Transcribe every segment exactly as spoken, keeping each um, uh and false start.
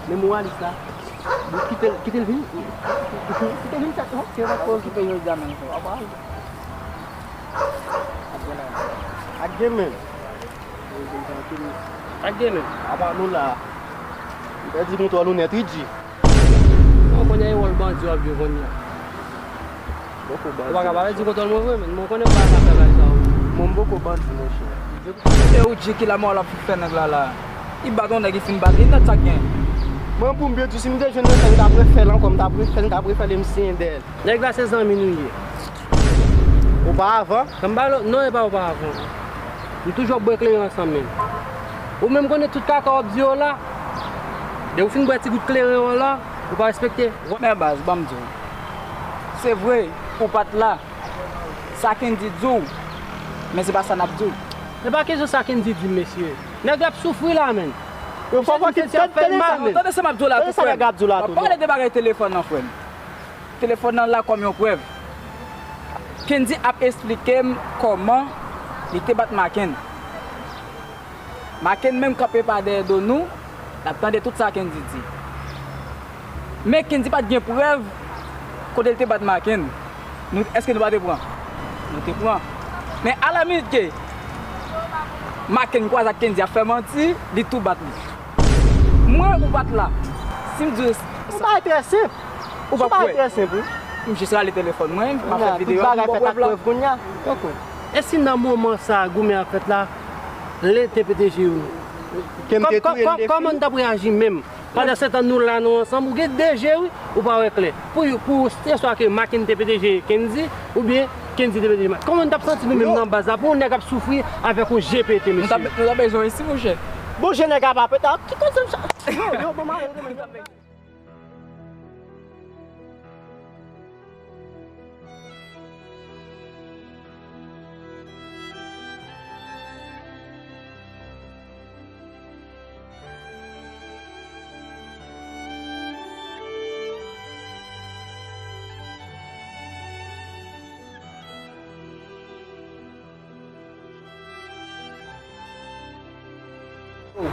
Men moralis la, kite l, kite l vin. Kite l vin fèt, non? Se pa pou okipe yo egzamen, non. Apa? Ak gen men. Ak gen men. Apa nou la. M pèdi kontwòl ou nèt, wi, G. Ou konnen e wòl bandi w ap jwe kounye a. Poko bandi. Ou pa ka pale di kontwòl mwen vre, men mwen konnen ou pa ka fè bagay sa yo. Mwen m poko bandi, monchè. E ou G ki la mò l ap fè nèg la la. Li bat yon nèg, li fin bat li, nèt sa k gen. Mwen pou m byen di, si m te jwenn yon fè, m t ap refè l ankò, m t ap refè l, m t ap refè l e m siyen dèyè l. Nèg la se zanmi nou ye. Oparavan? Kan m pale, non, e pa oparavan. Nou toujou ap bwè kleren ansanm menm. Ou menm konnen tout kaka w ap di yo la. Depi w fin bwè ti gout kleren w la, ou pa respekte. Men baz, ban m di w. Se vre, ou pa t la. Sa Kendy di w, men se pa sa n ap di w. Se pa kesyon sa Kendy di m, mesye. Nèg la ap soufri la, menn. Yo fò fò ki tèt fè l mal, menn. Tande sa m ap di w la tou, frè m. Tande sa nèg la ap di w la tou, non. Tande sa nèg la ap di w la tou, non. Tande sa nèg la ap di w la tou, frè m. Telefòn nan la kòm yon prèv. Kendy ap esplike m kòman li te bat Maken. Maken menm kanpe pa dèyè do nou, n ap tande tout sa Kendy di. Men Kendy pa t gen prèv kote l te bat Maken. Nou, èske nou pa te pran? Nou te pran. Men alaminit ke Maken kwaze ak Kendy ap fè manti, li tou bat li. Mwen ou pa t la. Si m di w... Ou pa enterese. Ou p ap kwè. Trè senp, wi. M jis rale telefòn mwen, m ap fè videyo a pou m ba w prèv la. Tout bagay fèt ak prèv kounye a. Poko. E si nan moman sa a goumen ap fèt la, l te P D G yo? Kè m te touye l defen. Kòman n t ap reyaji menm? Pandan se tan nou la, nou ansanm, ou gen de je, wi, ou pa wè klè. Pou, pou se swa ke Maken te P D G Kendy, oubyen Kendy te P D G Maken. Kòman n t ap santi nou menm nan baz la pou yon nèg ap soufri avèk yon je pete, mesye? Nou t ap, nou t ap bezwen isi, monchè. Bon, je nèg ap apeta. Ki koze m sa? Yo, yo, bon, mare, yo,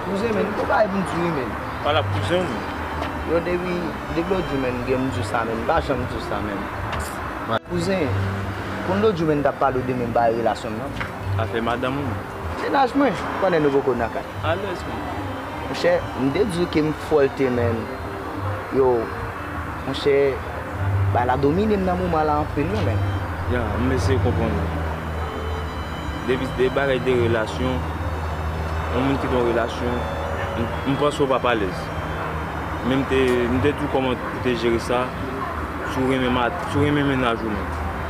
Kouzen, men, m gon bagay pou m di w, men. Pale ak kouzen w, men. Yo, depi, depi lòt jou, men, gen m di w sa, men, m pa janm di w sa, men. Kouzen, konn lòt jou, men, m t ap pale w de men, m bare relasyon m nan. Afè madanm ou, men. Mennaj mwen, pandan nou poko nan kay. Alèz, men. Monchè, m te di w ke m fòlte, men. Yo, monchè, bagay la domine m nan moman la anpil, wi, men. Ya, m eseye konprann ou. Depi de bagay de relasyon, yon moun kite yon relasyon, m, m panse w p ap alèz. Men m te, m te di w kòman pou te jere sa, si w renmen ma-, si w renmen mennaj ou, men.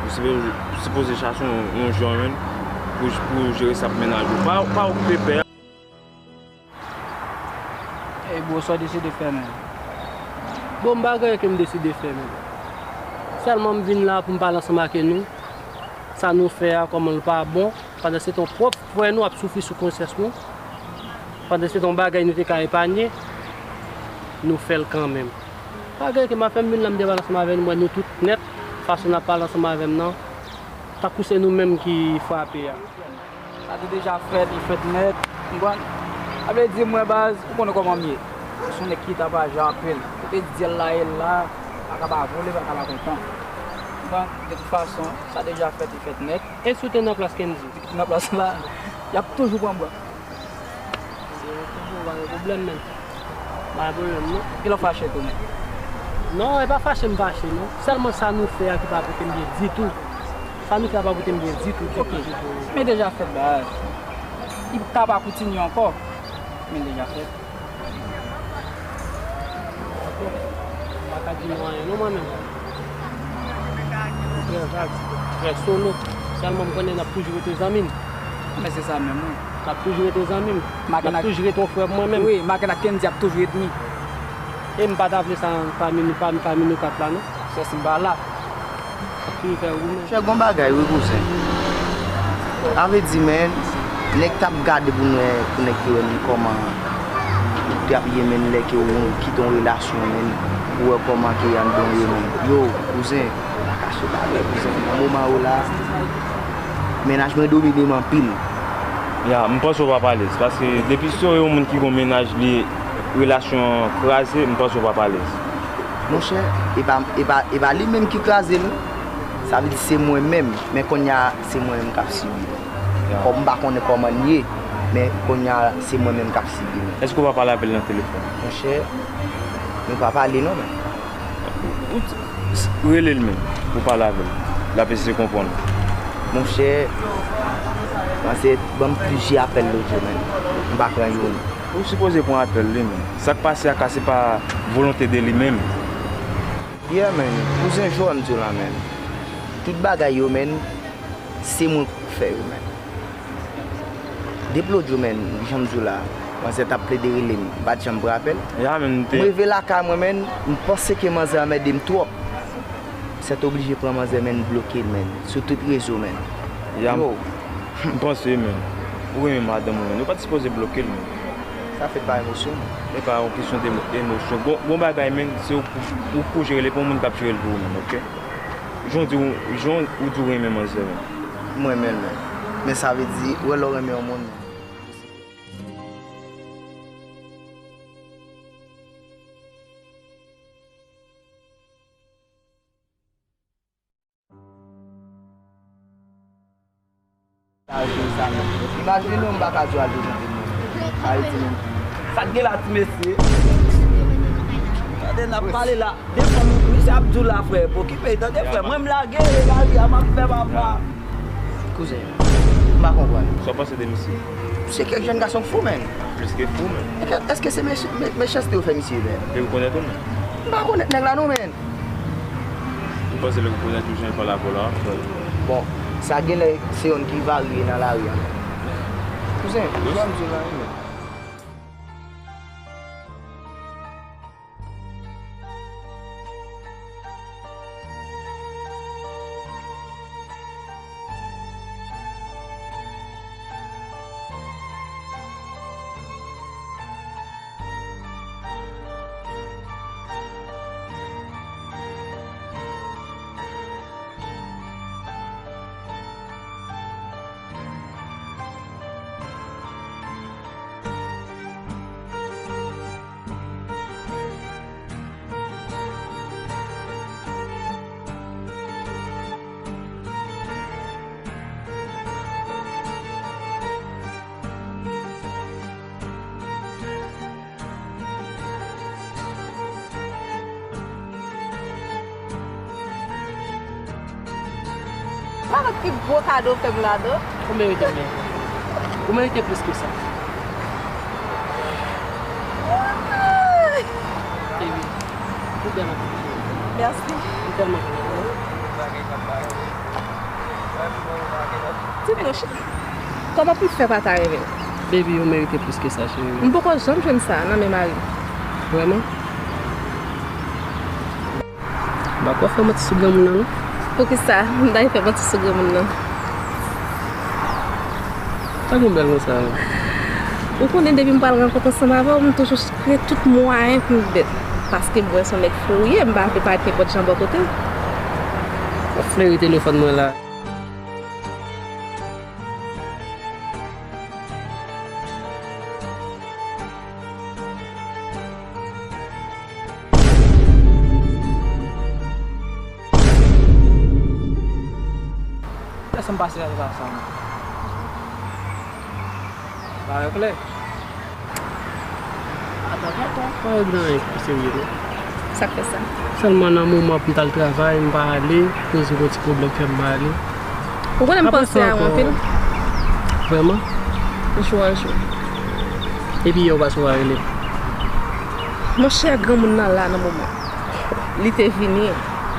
Ou sipoze, sipoze chache yon, yon jan, men, pou, pou jere sa pou mennaj ou. Pa, pa okipe pè a. Ey bro, sa w deside fè menm? Bon, m pa gen anyen ke m deside fè menm. Sèlman m vin la pou m pale ansanm ak nou. Sa nou fè a, kòman l pa bon. Pandan se tan pwòp frè nou ap soufri sou konsyans nou. Pandan se tan bagay nou te ka epanye, nou fè l kanmenm. Pa gen anyen ke m ap fè, m vin la m te pale ansanm avè nou, m wè nou tout nèt. Fason n ap pale ansanm avè m nan, tankou se nou menm ki frape a. Sa te deja fèt, li fèt nèt. Ou konprann? Sa vle di, mwen, baz, ou konnen kòman m ye. M se yon nèg ki tapaje anpil. Kote dyèl la ye la, pa ka pa vole, pa ka pa kontan. Ou konprann? De tout fason, sa deja fèt, li fèt nèt. E si w te nan plas Kendy? Si m te nan plas la, y ap toujou pran m. Se toujou pa gen pwoblèm, menm. Pa gen pwoblèm, non. Kilè w fache tou, menm? Non, e pa fache m fache, non. Sèlman sa nou fè a ki pa pote m byen ditou. Sa nou fè a pa pote m byen ditou, ditou, ditou. Men deja fèt, baz. Li ka pa kontinye ankò. Men deja fèt. M pa ka di nou anyen, non, mwen menm. Trè vag, trè solo. Sèlman m konnen n ap toujou rete zanmi m. Men se sa menm, wi. N ap toujou rete zanmi m. N ap toujou rete yon frè pou mwen menm. Wi, Maken ak Kendy ap toujou etmi. E m pa ta vle sa pami nou, pami, pami nou kat la, non. Sèsi m pa la. Ap toujou fè goumen. Chè, gon bagay, wi, kouzen. Sa vle di, men, nèg t ap gade pou nou wè, pou nèg te wè menm kòman ou te ap ye, men, lè ke ou kite yon relasyon, men, pou wè kòman ke anndan w ye, men. Yo, kouzen, pa kache bagay, kouzen. Nan moman yo la, mennaj mwen domine m anpil. Ya, m panse w p ap alèz, paske depi se yon moun ki gon mennaj, li, Relasyon an kraze, m panse w p ap alèz. Monchè, e pa, e pa, e pa li menm ki kraze l. Sa vle di se mwen menm, men kounye a se mwen menm k ap sibi l. Kòm m pa konnen kòman l ye, men kounye a se mwen menm k ap sibi l. Èske w pa pale avè l nan telefòn? Monchè, nou pa pale non, men. Ou t-, s-, rele l menm, pou pale avè l. L ap eseye konprann ou. Monchè, panse ban m plizyè apèl lòt jou, men. M pa pran youn. Ou sipoze pran apèl li, men. Sa k pase a ka se pa volonte de li menm. Yeah, man. Kouzen, jan m di w la, man. Tout bagay yo, man, se mwen k fè yo, man. Depi lòt jou, man, jan m di w la, manzè t ap plede rele m, m pa t janm pran apèl. Ya, man, m te... M rive lakay mwen, man, m panse ke manzè anmède m twòp. M sètoblije pran manzè, man, bloke l, man, sou tout rezo, man. Ya, yo. M panse, man, ou renmen madanm ou, man. Ou pa t sipoze bloke l, man. Sa fèt pa emosyon. E pa yon kesyon de emosyon. Gon, gon bagay, man, se ou, ou pou jere l, e pa yon moun k ap jere l pou ou, man, oke? Jan w di w, jan w di w renmen manzè, man. Mwen renmen l, man. Men sa vle di, ou wè lè w renmen yon moun, man. Sa jwe sa menm. Imajine w, m pa ka di w al jwe nan fim nan. Sa vle di menm. Sa k gen la, ti mesye? Tande, n ap pale la. Defann misye ap di w la, frè. Pokipe, tande, frè. Mwen, m lage lari a, m ap fè papa. Kouzen, m pa konprann. Sa w panse de misye? Se kèk jèn gason k fou, man. Plis ke fou, man. Èske, èske se mech-, me-, mechanste yo fè misye, man? Li rekonèt ou, man? M pa konèt nèg la non, man. M panse li rekonèt ou jan l pale avè w la. Bon, sa genlè se youn ki varye nan lari a. Kouzen, wi, sa m di w la, wi, man. Pa wè ki gwo kado w fè m la, non? Ou merite, men. Ou merite plis ke sa. Baby, ou bèl anpil. Mèsi. Ou tèlman bèl. Di m non, cheri. Kòman pou m fè pa ta renmen w? Baby, ou merite plis ke sa, cheri. M poko janm jwenn sa nan men mari m. Vrèman? M pa kwè fè manti sou granmoun nan, non. Poukisa m ta fè manti sou granmoun nan? Sa gen bèl konsa, non. Ou konnen depi m pral rankontre ansanm avè w, m toujou kreye tout mwayen pou m bèt. Paske m wè se yon nèg fou ou ye, m pa vle parèt nenpòt jan bò kote w. W ap fleri telefòn mwen la. Lè sa m pase la, se pa sa, non. Bagay klè. Atò, tonton. Pa regle anyen ki serye, non. Sa k fè sa? Sèlman nan moman pou m t al travay, m pa ale, koz m gon ti pwoblèm fè m pa ale. Ou konnen m panse a ou anpil. Vrèman? Jou an jou. Epi yè ou pa sou a rele m. Monchè, granmoun nan la nan moman. Li te vini,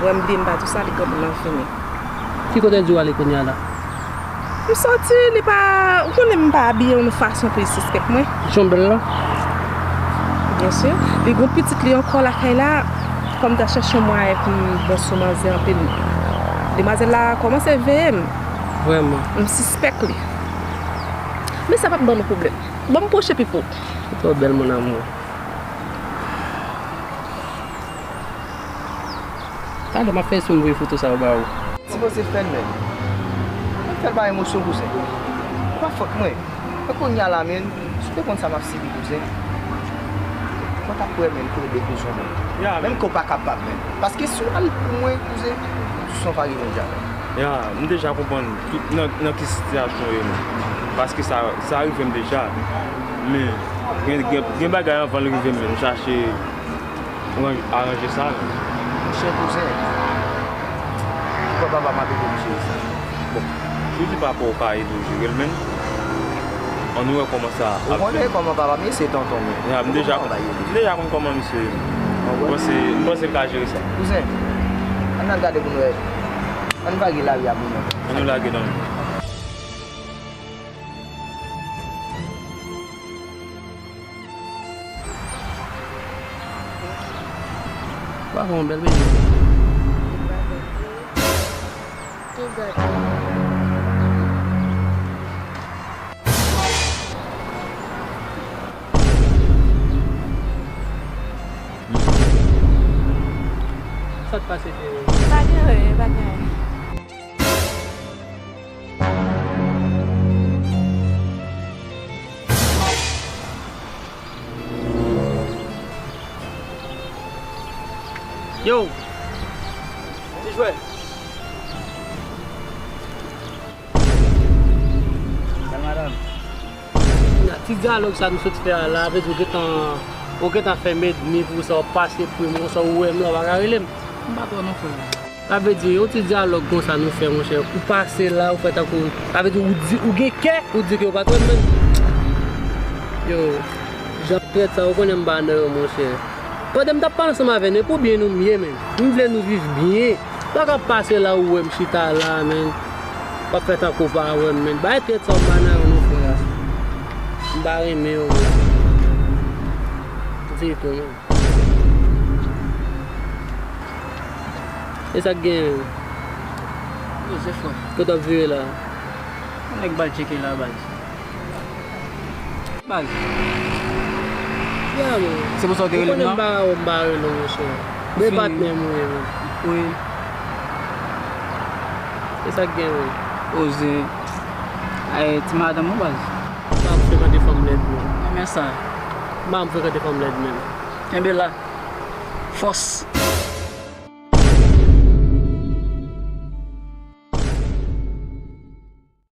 wè m bliye m pa di w sa, li granmoun nan vini. Ki kote l di w ale kounye a la? M sòti, li pa, ou konnen m pa abiye yon fason pou li sispèk mwen. Jan w bèl la? Byen si. Li gon pitit li ankò lakay la. Kòm m ta chèche yon mwayen pou m bon sou manzè anpil. Demwazèl la kòmanse veye m. Vrèman? M sispèk li. Men sa p ap ban nou pwoblèm. Ban m pwoche pi pwo. Ou twò bèl, mon amour. Talè m ap fè esprè m voye foto sa yo ba ou. Sipoze fè l, men. Mwen fè l pa emosyon, kouzen. E pa fòt mwen. Men kounye a la, men, si w te konn sa m ap sibi, kouzen. Ka kwè, menm, pou rete pou son moun. Ya, menm ke w pa kapab, menm. Paske si w al pou mwen, kouzen, son pa gen moun dja, menm. Ya, m deja konprann tout nan, nan ki sitiyasyon w ye, menm. Paske sa, sa rive m deja. Men, gen, gen, gen bagay anvan l rive m, menm. M chache ran-, aranje sa, menm. Monchè kouzen, poukwa papa m ap ede m jere sa? Bon, si w di papa w ka ede w jere l, menm, ann wè kòman sa ap fèt. Ou konnen kòman papa m ye, se tonton mwen. Ya, m deja, m deja konn kòman misye ye. M panse, m panse l ka jere sa. Kouzen, ann al gade pou n wè. Ann vage lari a pou nou. Ann nou lage nan. Wa fè yon bèl peyi. Ki gade? Sa k pase, cheri? Pa gen anyen, pa gen anyen. Yo! Ti jwè. Bèl madanm. Ti dyalòg sa nou sot fè a la, vle di ou gentan, ou gentan fè m edmi pou sa w pase pou mwen, sa w wè m la, ou pa ka rele m. M pa kwè non, frè. Sa vle di, yon ti dyalòg konsa nou fè, monchè. Ou pase la, ou fè tankou, sa vle di, ou di, ou gen kè, ou di ke ou pa t wè m, men. Yo, jan trèt sa, ou konnen m pa nan yo, monchè. Pandan m t ap pale ansanm avè nou, e pou byen nou m ye, men. M vle nou viv byen. Pa ka pase la, ou wè m chita la, men. W ap fè tankou w pa wè m, men. Bay trèt sa, ou pa nan yo, non, frè. M pa renmen yo, men. Ditou, men. E sa k genyen menm? Yo, se fò. Kote w ap vire la? Yon nèg ba l tcheke la, baz. Baz. Ya, men. Se pou sa w te rele m nan? Ou konnen m pa, m pa rele w, monchè. Men patnè m ou ye, men. Wi. E sa k genyen menm? Oze. Ay, ti madanm ou, baz. M pa frekante fanm lèd, men. Renmen sa. M pa frekante fanm lèd, men. Kenbe la. Fòs.